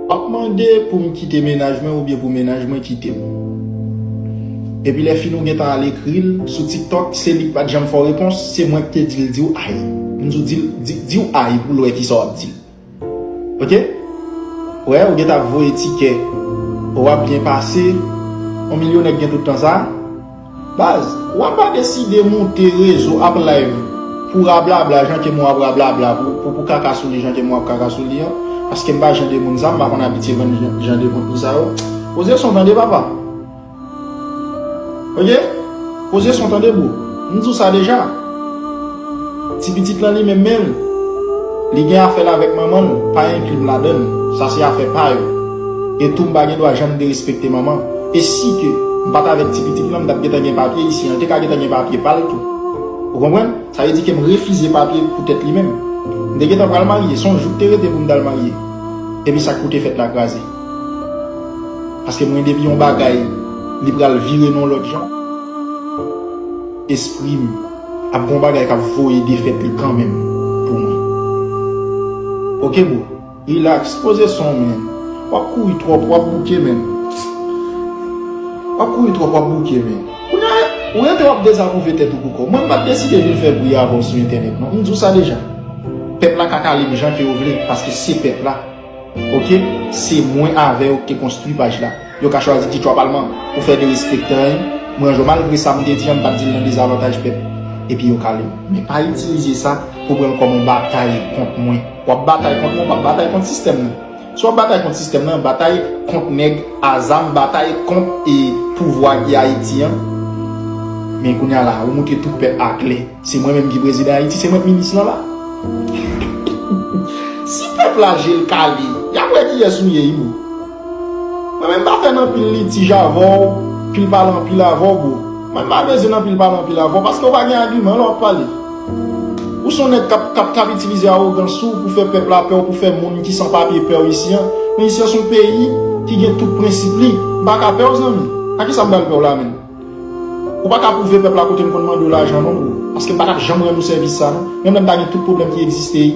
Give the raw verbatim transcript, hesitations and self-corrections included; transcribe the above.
W ap mande pou m kite mennaj mwen oubyen pou mennaj mwen kite m. Epi lè fin ou gentan al ekri l sou TikTok, se li k pa t janm fè w repons, se mwen k te di l di w ay. M di w di l, di, di w ay pou l wè kisa w ap di l. Oke? Wè, ou gentan ap voye tikè. W ap byen pase. On milyonè k gen tout tan sa. Baz, w ap pa deside moute rezo ap live pou rablabla jan ke mwen ap rablabla pou, pou, pou kaka sou li jan ke mwen ap kaka sou li an. Paske m pa jan de moun sa, m pa konn abitye vann jan, jan de kontni sa yo. Poze son tande papa. Oke? Poze son tande bro. M di w sa deja. Ti pitit lan li menm menm, li gen afè l avèk manman l, pa enkli m ladan l. Sa se afè pa yo. E tou m pa gen dwa janm derespekte manman. E si ke m pa t avèk ti pitit lan, m t ap gentan gen papye isi an, l te ka gentan gen papye pa l tou. Ou konprann? Sa vle di ke m refize papye pou tèt li menm. M te gentan pral marye, se yon jou k te rete pou m t al marye. Epi sa k pou te fèt la kraze. Paske mwen depi yon bagay, li pral vire nan yon lòt jan. Espri m ap gon bagay k ap voye defèt li kanmenm pou mwen. Oke bro, relax, poze son w menm. W ap kouri twòp, w ap bouke menm. W ap kouri twòp, w ap bouke menm. Kounye a, ou rete w ap dezapwouve tèt ou pou kò w. Mwen m pa t deside vin fè bri avè w sou entènèt non. M di w sa deja. Pèp la ka kale m jan ke yo vle, paske se pèp la. Oke? Se mwen avè yo ki te konstwi paj la. Yo ka chwazi di twa palman pou fè derespektan, mwen jwe malgre sa m te di an, m pa t di l nan dezavantaj pèp. Epi yo kale m. Men pa itilize sa pou pran l kòm yon batay kont mwen. W ap batay kont mwen, w p ap batay kont sistèm nan. Si w ap batay kont sistèm nan, batay kont nèg a zam, batay kont e pouvwa ki Ayiti an. Men kounye a la, ou moutre tout pèp aklè. Se mwen menm ki prezidan Ayiti, se mwen k minis lan la. Si pèp la je l kale, y ap wè kiyès ou ye, wi bro. Mwen menm pa fè n anpil litij avè w, pil pale anpil avè w, bro. Mwen pa bezwen n anpil pale anpil avè w, paske w pa gen agiman lè w ap pale. Ou se yon nèg k ap, k ap, k ap itilize awogans ou pou fè pèp la pè w, pou fè moun ki san papye pè w isi an. Men isi an se yon peyi ki gen tout prensip li. M pa ka pè w, zanmi. A kisa m pral pè w la menm? Ou pa ka pwouve pèp la kote m konn mande w lajan non, bro. Paske m pa t ap janm rann ou sèvis sa non. Menm lè m ta gen tout pwoblèm ki egziste,